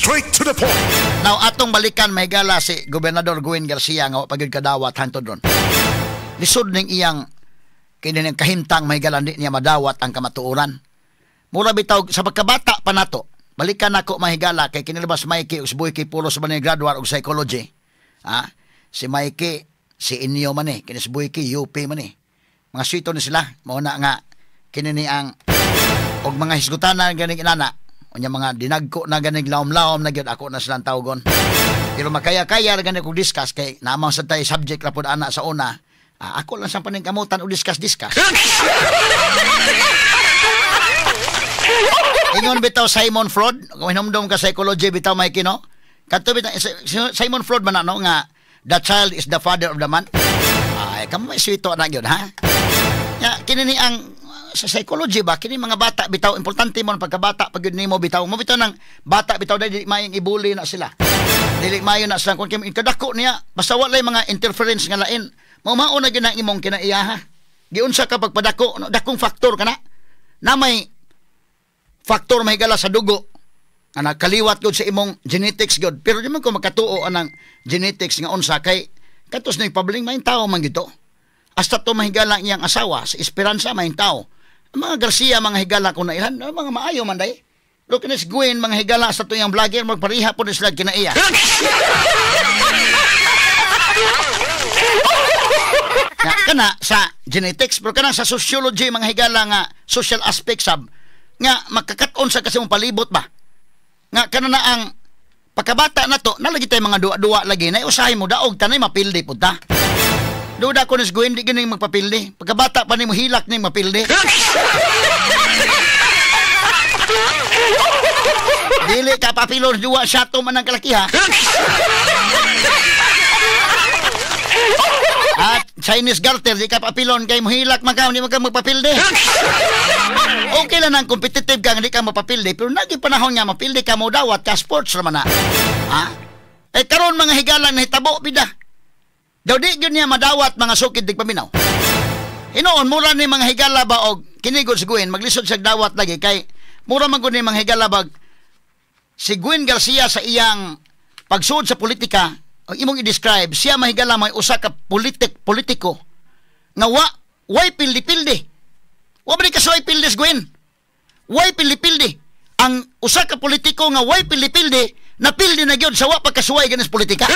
Straight to the point. Now, atong balikan, mahigala, si Gobernador Gwen Garcia nga wa pa gyud kadawat hantod ron. Lisod ning iyang kini ning kahimtang, mahigala, di niya madawat ang kamatuoran. Mura bitaw sa pagkabata pa nato. Balikan nako, mahigala, kay kinilabas Mikey ug si Boyke pulos man ni graduate og psychology. Ha? Si Mikey si inyo man eh, kini si Boyke UP man eh. Mga swito ni sila, mao na nga kini ni ang og mga hisgutanan ganing inana. Unya mga dinagko na ganing laom-laom na gyud ako na silang tawgon. Pero makaya-kaya ra gani kog discuss kay naamang sa tay subject ra pud ana sa una. Ah, ako lang sa paningkamutan og discuss-discuss. Ingon bitaw Simon Freud, kung hinumdum ka psychology bitaw, Mikey, no? Kadto bitaw Simon Freud man ano nga the child is the father of the man. Ay, kamo may swito na gyud ha. Ya, kini ni ang sa psychology ba kini mga bata bitaw, importante mo ang pagkabata pag yun nimo bitaw mo bitaw ng bata bitaw dili mayong ibuli na sila, dili mayo na sila kung kadako niya basta walay mga interference nga lain, mao mao na gyud ang imong kinaiyaha giunsa ka pagpadako, no, dakong faktor kana na may faktor, mahigala, sa dugo nga nakaliwat gud sa imong genetics gud, pero di man ko makatuo anang genetics nga unsa kay katos na pabling may tao man gito hasta to, mahigala, iyang asawa sa Esperanza may tao. Ang mga Garcia, mga higala, kung nailan, mga maayo man day. Pero kinis Gwen, mga higala, sa tuyang vlogger, magpariha po ni sila kinaiya. Nga, kana sa genetics, pero kana sa sociology, mga higala, nga social aspect sab, nga makakaton sa kasi mong palibot ba? Nga kana na ang pagkabata na to, nalagi tayo mga duwa-duwa lagi, na usahay mo daog, tanay mapildi po ta. Duda ko ni Gwen, di ganing magpapildi. Pagkabata pa ni mo hilak ni mapildi. Dili ka papilon duwa siya to man ang kalakiha. At Chinese garter, di ka papilon kay mohilak man ka, di man ka magpapildi. Okay lang ang competitive ka, hindi ka mapapildi, pero nagi panahon nga mapildi ka mo dawat ka sports raman na. Ha? Eh karon mga higala nahitabo bida. Daw di gyud niya madawat, mga sukid dig paminaw. Hinoon mura ni mga higala ba og kinigod si Gwen maglisod siya dawat lagi kay mura man gud ni mga higala bag si Gwen Garcia sa iyang pagsuod sa politika, ang imong i-describe siya, mahigala, may usa ka politiko nga wa way pildi-pildi. Wa ba ni kasuway pildi si Gwen? Way pildi-pildi. Ang usa ka politiko nga way pildi-pildi napildi na gyud sa wa pagkasuway ganis politika.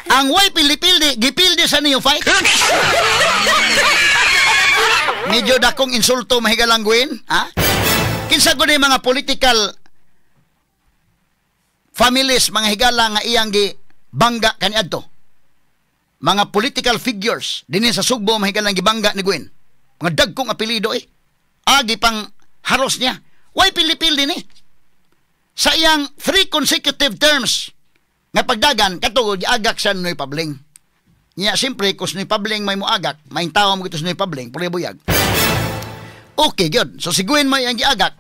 Ang way pildi-pildi gipildi sa niyo fight. Medyo dakong insulto, mahigalang Gwen, ha? Kinsa gud ni mga political families, mga higala, nga iyang gi bangga kaniadto. Mga political figures dinhi sa Sugbo, mahigala, gibangga ni Gwen. Mga dagkong apelyido eh. Agi pang haros niya. Way pildi-pildi ni. Sa iyang 3 consecutive terms nga pagdagan kato giagak sa Noy Pabling. Niya siyempre kus Noy Pabling may moagak, may tawo mo gito sa Noy Pabling, puli buyag. Okay gyud. So si Gwen may ang giagak.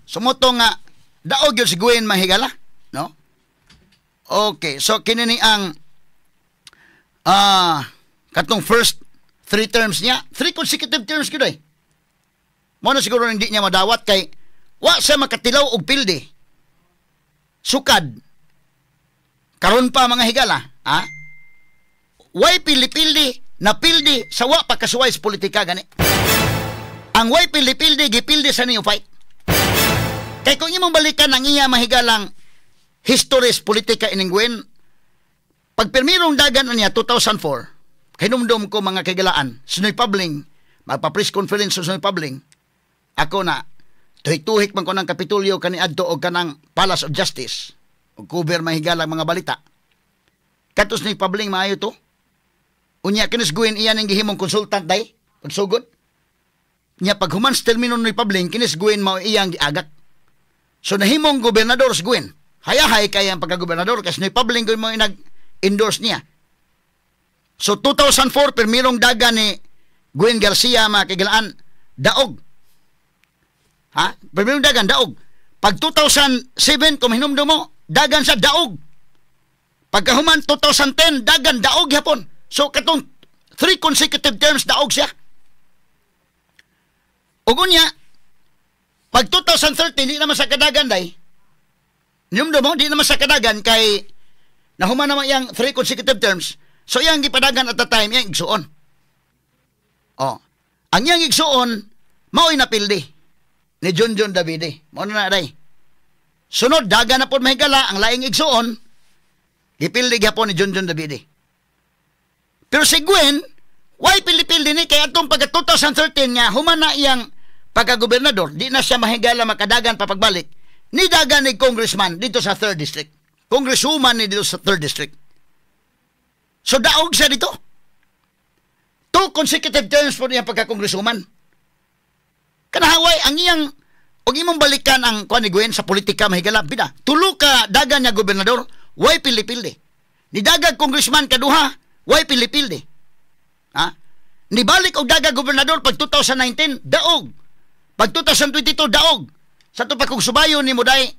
Sumuto nga daog gyud si Gwen, mahigala, no? Okay, so kini ni ang katong first 3 terms niya, 3 consecutive terms gyud eh. Mo na siguro hindi niya madawat kay wa siya makatilaw og pildi. Sukad. Karon pa, mga higala, ha? Way pili-pildi, napildi sa wa pa kasuway sa politika gani. Ang way pili-pildi gipildi sa niyo fight. Kay kung imong balikan ang iya, mahigalang, history sa politika ining Gwen, pag pirmirong dagan niya 2004, kahinumdum ko, mga kaigalaan, sa Noy Pabling, magpa-press conference sa Noy Pabling, ako na tuhik-tuhik man ko ng Kapitolyo kaniadto og kanang Palace of Justice og cover, mahigala, mga balita. Katos ni Pabling maayo to. Unya kinis Gwen iya ning gihimong consultant day pagsugod. Nya pag human sa termino ni Pabling, kinis Gwen mao iyang giagak. So nahimong gobernador si Gwen. Hayahay kay ang pagkagobernador kasi ni Pabling gud mo nag-endorse niya. So 2004, pirmirong daga ni Gwen Garcia, mga kaigalaan, daog. Ha? Pirmirong dagan daog. Pag 2007, kung hinumdum mo, dagan sa daog. Pagkahuman 2010, dagan daog yapon. So katong 3 consecutive terms daog siya. Ug unya, Pag 2013, di naman sa kadagan day. Niyumdo mo, di naman sa kadagan kay nahuman naman iyang 3 consecutive terms. So iyang gipadagan at the time, iyang igsuon. Oh. Ang iyang igsuon, mao'y napildi ni John John Davide. Mao na na day. Sunod, dagan na po mahigala, ang laing igsuon, gipildi gyapon ni John John Davide. Pero si Gwen, why pildi-pildi ni? Kaya atong pagka 2013 nga, human na iyang pagka-gobernador, di na siya mahigala makadagan papagbalik, ni dagan ni congressman dito sa 3rd District. Congresswoman ni dito sa 3rd District. So daog siya dito. 2 consecutive terms po niya pagka-congresswoman. Kanahaway, ang iyang, og imong balikan ang kuan ni Gwen sa politika mahigala, bida, tulo ka dagan niya gobernador, way pili-pili. Ni dagag congressman kaduha, way pili-pili. Ha? Nibalik og daga gobernador pag 2019, daog. Pag 2022, daog. Sa to pa kung subayon ni Muday,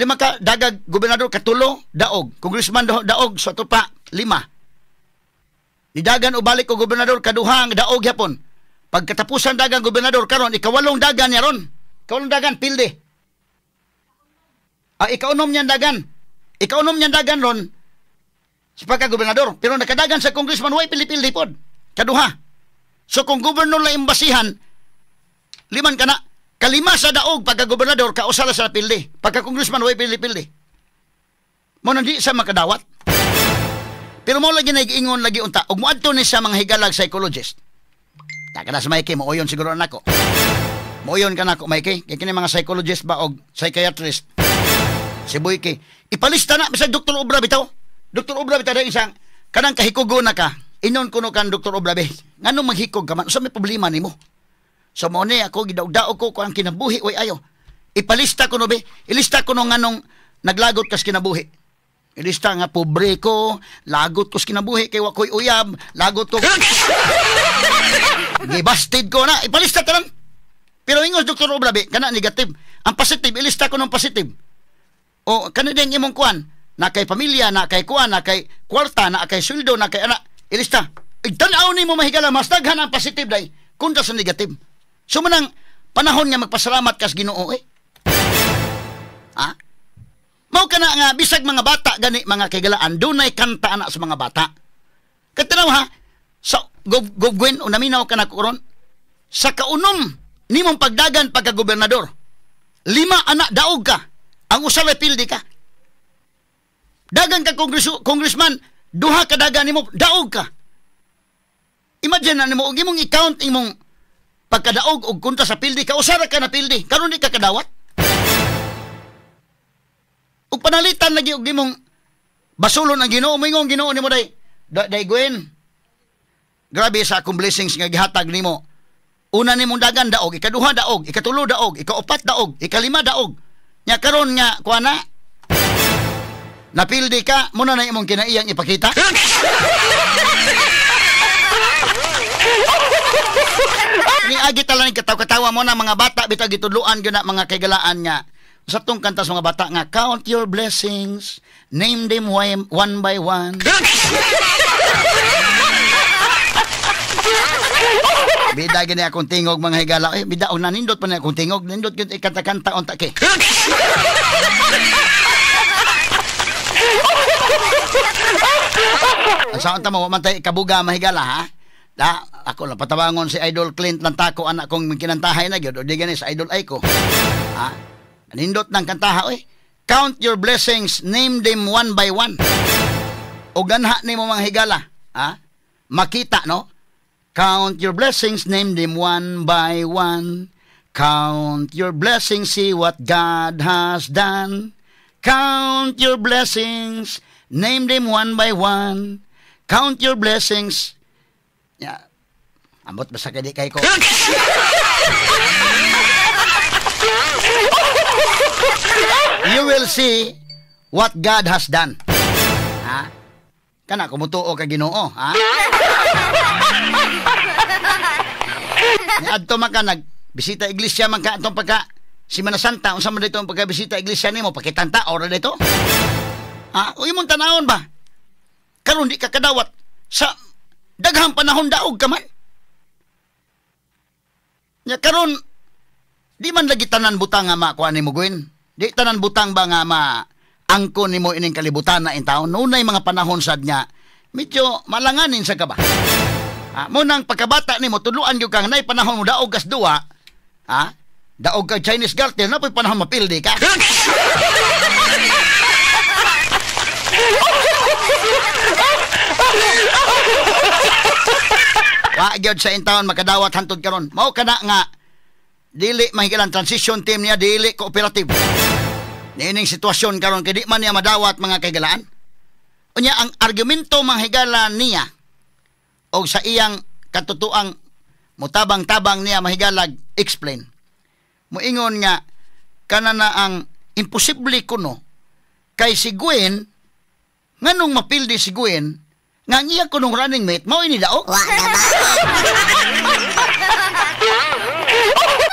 5 ka dagag gobernador katulo, daog. Congressman daog, sa to pa 5. Nidagan o balik og gobernador kaduha ang daog yapon. Pagkatapusan dagang gobernador karon, ikawalong dagan niya ron. Ikawalong dagan pilde. Ah, ikaunom niyan dagan. Ikaunom niyan dagan ron sa pagka-gobernador. Pero nakadagan sa congressman, way pili-pili pod. Kaduha. So kung gobernador lang imbasihan, liman ka na. Kalima sa daog pagka-gobernador, kausala sa pildi. Pagka-congressman, way pili-pili. Mo nang di sa makadawat. Pero mo lagi nag-ingon lagi unta. Ug moadto ni sa mga higalag psychologist. Taka na sa Mikey, mooyon siguro nako. Mooyon ka nako, Mikey. Kaya kini mga psychologist ba og psychiatrist. Si Boyke. Ipalista na bisag Dr. Obra bitaw. Dr. Obra bitaw dahil isang kanang kahikugo na ka. Inon kuno kan Dr. Obra be. Nganong maghikog ka man? Unsa may problema nimo? So mo ni ako gidaog-daog ko ang kinabuhi oy ayo. Ipalista kuno be. Ilista kuno nganong naglagot kas kinabuhi. Ilista nga pobre ko, lagot ko sa kinabuhi kay wa koy uyab, lagot ko. Gibasted ko na, ipalista tanan. Pero ingos Dr. Obra be, kana negative. Ang positive, ilista ko ng positive. O kana din imong kuan, na kay pamilya, na kay kuan, na kay kwarta, na kay sweldo, na kay anak, ilista. Igtan-aw nimo mahigala, mas daghan ang positive day kontra sa negative. So manang panahon nga magpasalamat kas Ginoo eh. Ha? Mao kana nga bisag mga bata gani mga kaigalaan, dunay kanta ana sa mga bata. Katanaw ha, sa Gov Gwen o naminaw ka na karon sa kaunom nimong pagdagan pagka-gobernador, 5 anak daog ka, ang usa ra pildi ka. Dagan ka congressman, 2 ka dagan nimo, daog ka. Imagine na nimo og imong i-count imong pagkadaog og kontra sa pildi ka, usa ra ka na pildi, karon di ka kadawat. Ug panalitan lagi og imong basulon ang Ginoo, moingon Ginoo nimo day, day Gwen. Grabe sa akong blessings nga gihatag nimo. Una nimong dagan daog, ikaduha daog, ikatulo daog, ikaupat daog, ikalima daog. Nya karon nga kuana na napildi ka, muna na imong kinaiyang ipakita. Ni agi talan kataw-katawa mo na mga bata bitaw gitudloan gyud na mga kaigalaan nga. Sa tong kanta sa mga bata nga, count your blessings, name them one by one. Bida gini akong tingog mga higala. Eh, bida, o nanindot pa na akong tingog. Nindot yun, ikanta-kanta unta ke. Ang saan ta mo, man tayo ikabuga mahigala, ha? Da, ako lang patabangon si Idol Clint lang tako, anak kong kinantahay na gyud. O di gani sa Idol Aiko. Ha? Nindot ng kantaha, oy. Count your blessings, name them one by one. O ganha nimo mga higala, ha? Makita, no? Count your blessings, name them one by one. Count your blessings, see what God has done. Count your blessings, name them one by one. Count your blessings. Ya, ambot basta kay di kay ko. You will see what God has done. Ha? Kana kumutuo ka Ginoo, ha? Adto man ka nagbisita iglesia man ka atong pagka Semana Santa, unsa man dito ang pagkabisita iglesia nimo, pakitanta ora dito? Ha? O imong tanawon ba? Karon di ka kadawat sa daghang panahon daog ka man. Nya karon Di man lagi tanan butang nga makuha nimo, Gwen. Di tanan butang ba nga maangko nimo ining kalibutan na in taon. Nunay mga panahon sad nga medyo malanganin sa ka ba. Munang pagkabata nimo tudloan gyud kang nay panahon mo daog kas duwa, ha? Daog kag Chinese garter na po'y panahon mapildi ka. Wa gyud sa intawon makadawat hantod karon. Mao kana nga dili mahigalan transition team niya, dili cooperative. Niining sitwasyon karon kay di man niya madawat mga kaigalaan. Unya ang argumento mga higala niya o sa iyang katutuang mutabang-tabang niya mahigalag explain. Moingon nga kana na ang imposible kuno kay si Gwen, nganong mapildi si Gwen nga ang iya kunong running mate mao ini daog.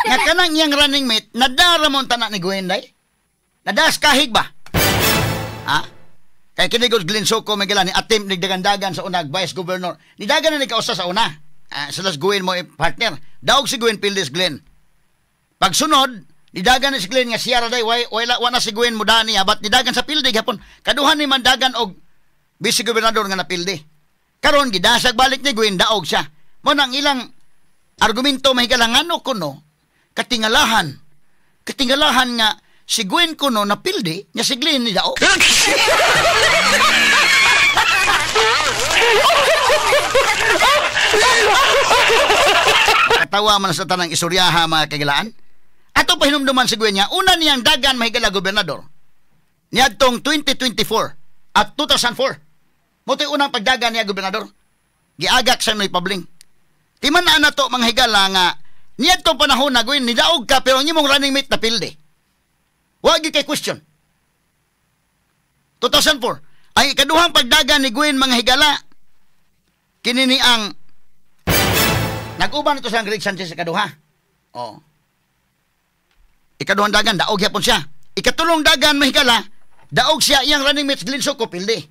Nga kanang iyang running mate nadara mo ang tanak ni Gwen day. Nadas kahig ba? Ha? Kay kini gud Glenn Soco may gala ni attempt nigdagandagan sa unag vice governor. Nidagan na ni kausa sa una. Sila Gwen mo partner. Daog si Gwen pildi si Glenn. Pagsunod nidagan na si Glenn nga siya ra day way wala wa na si Gwen mo dani abat nidagan sa pildi gihapon. Kaduhan ni mandagan og vice gobernador nga napildi. Karon gidasag balik ni Gwen daog siya. Mo nang ilang argumento mahigala ngano kuno katingalahan. Katingalahan nga si Gwen kuno napildi nya si Glenn ni daog. Katawa man sa tanang isuryaha mga kagilaan. Ato pahinumduman si Gwen niya, una niyang dagan mahigala gobernador niadtong 2024 at 2004. Mo to'y unang pagdagan niya gobernador. Giagak sa Noy Pabling. Timan na nato mga higala nga niadtong panahon na Gwen nidaog ka pero ang imong running mate napildi. Wa gyud kay question. 2004 ang ikaduhang pagdagan ni Gwen mga higala kini ni ang nag-uban ito sa Greg Sanchez sa ikaduha. Oh. Ikaduhang dagan daog gyapon siya. Ikatulong dagan mahigala daog siya iyang running mate Glenn Soco pildi.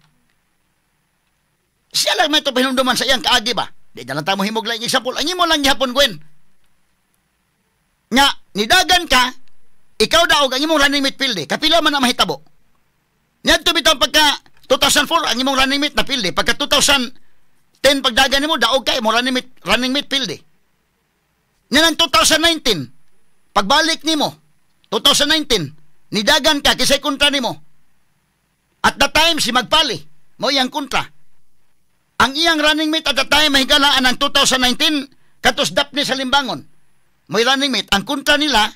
Siya lang may ito pahinumduman sa iyang kaagi ba? Di na lang ta mo himog lang example. Ang imo lang gihapon Gwen. Nga nidagan ka, ikaw daog ang imong running mate pildi. Kapila man ang mahitabo. Niadto bitaw pagka 2004 ang imong running mate na pildi. Pagka 2010 pagdagan nimo daog ka imong running mate pildi. Nya nang 2019 pagbalik nimo 2019 nidagan ka kisay kontra nimo. At that time si Magpali mo iyang kontra. Ang iyang running mate at that time mahigalaan ang 2019 katos Daphne sa Limbangon. May running mate ang kontra nila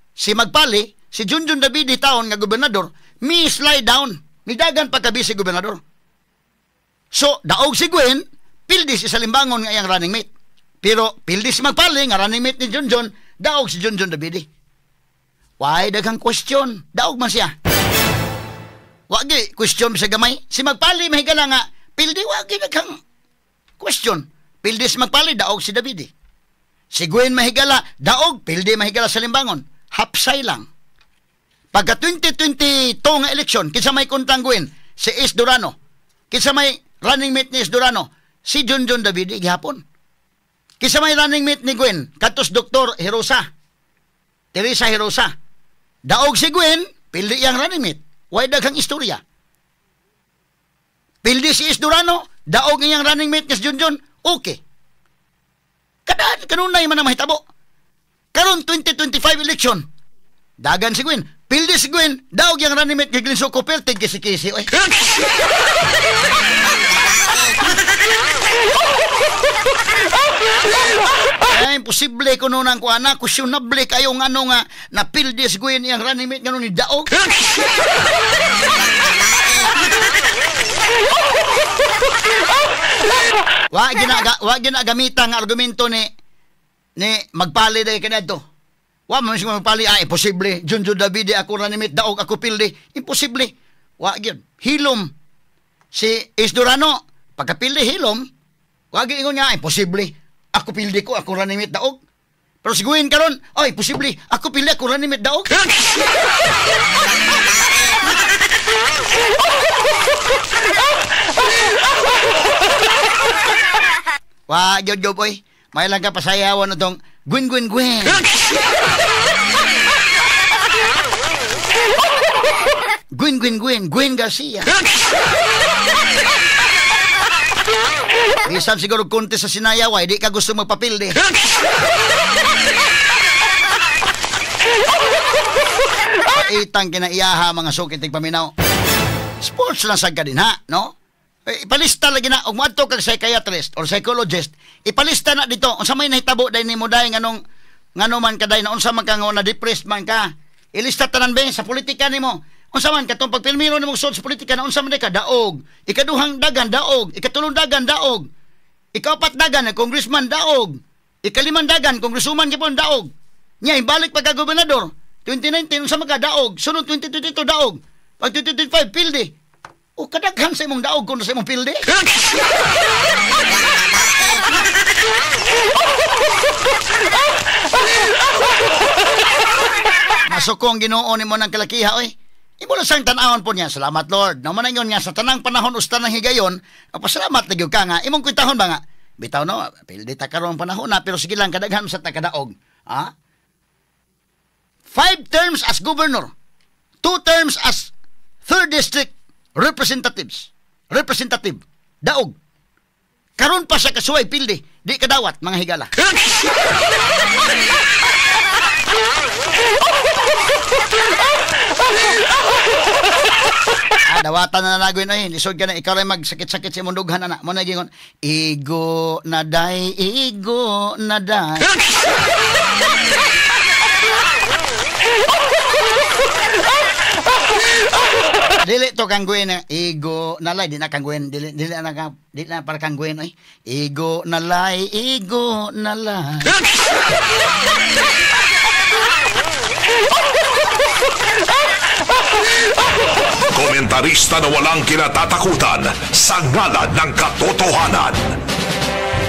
si Magpali, si Junjun Davide taon nga gobernador, mi slide down, midagan pagkabi si gobernador. So, daog si Gwen, pildi si Salimbangon nga iyang running mate. Pero pildi si Magpali nga running mate ni Junjun, daog si Junjun Davide. Why daghang question, daog man siya. Wagi question sa gamay, si Magpali mahigala nga pildi wagi daghang question. Pildi si Magpali, daog si Davide. Si Gwen mahigala, daog, pildi mahigala sa Limbangon. Hapsay lang. Pagka 2022 nga eleksyon, kinsa may kontrang Gwen, si Is Durano. Kinsa may running mate ni Is Durano, si Junjun Davide gihapon. Kinsa may running mate ni Gwen, katos Dr. Hirosa, Teresa Hirosa. Daog si Gwen, pildi iyang running mate. Way daghang istorya. Pildi si Is Durano, daog iyang running mate ni si Junjun, okay. Kada kanunay man ang mahitabo. Karon 2025 election, dagan si Gwen, pildi si Gwen, daog yang running mate kay Glenn Soco, pertig kisi-kisi. Oy. Ay, imposible kuno nang kuana, questionable kayo nga ano nga napildi si Gwen iyang running mate ngano ni daog. Wa ginagamita ang argumento ni Magpali day kanadto. Wa man siya Magpali, ah, imposible. Junjun Davide ako running mate, daog ako pildi. Imposible. Wa gyud. Hilom si Is Durano, pagkapildi hilom, wa gyud ingon nga imposible. Ako pildi ko, ako running mate daog. Pero si Gwen karon, ay imposible. Ako pildi, ako running mate daog. Wa gyud boy. May lang ka pasayawan na tong Gwen Gwen Gwen. Gwen, Gwen, Gwen, Gwen Garcia. Bisan siguro konti sa sinayaway, di ka gusto magpapildi. Paitang kinaiyaha mga sukit paminaw. Sports lang sad ka din ha, no? Ipalista lagi na, og moadto kag psychiatrist or psychologist, ipalista na dito unsa may nahitabo day nimo day nganong ngano man ka day na unsa man ka nga na depressed man ka. Ilista tanan be sa politika nimo. Unsa man katong pagpirmiro nimo sud sa politika na unsa man day ka daog. Ikaduhang dagan daog, ikatulong dagan daog. Ikaapat dagan congressman daog. Ikalimang dagan congresswoman gyapon daog. Nya ibalik pagka gobernador 2019 unsa man ka daog, sunod 2022 daog. Pag 2025 pildi. O kadaghan sa imong daog kung sa imong pildi. Masukong Ginoo nimo ng kalakiha oy. Imo lang sang tan-awon po niya. Salamat Lord. No man ingon nga sa tanang panahon usta ng higayon, pasalamat na gyud ka nga imong kwentahon ba nga. Bitaw no, pildi ta karon panahon na pero sige lang kadaghan sa takadaog. Ha? 5 terms as governor, 2 terms as third district representative daog. Karon pa sa kasuway pildi, di kadawat mga higala. Dawatan na nanagoy na eh. Lisod ka na, ikaw rin magsakit-sakit sa imong dughan, anak. Mo na gingon, igo na day, igo na day. Dili to kang Gwen, igo na lay, di na kang Gwen, dili, dili na, dili na para kang Gwen, oy. Igo na lay, igo na lay. Komentarista na walang kinatatakutan sa ngalan ng katotohanan.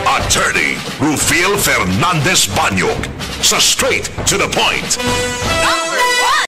Attorney Rufil Fernandez Banyog sa Straight to the Point.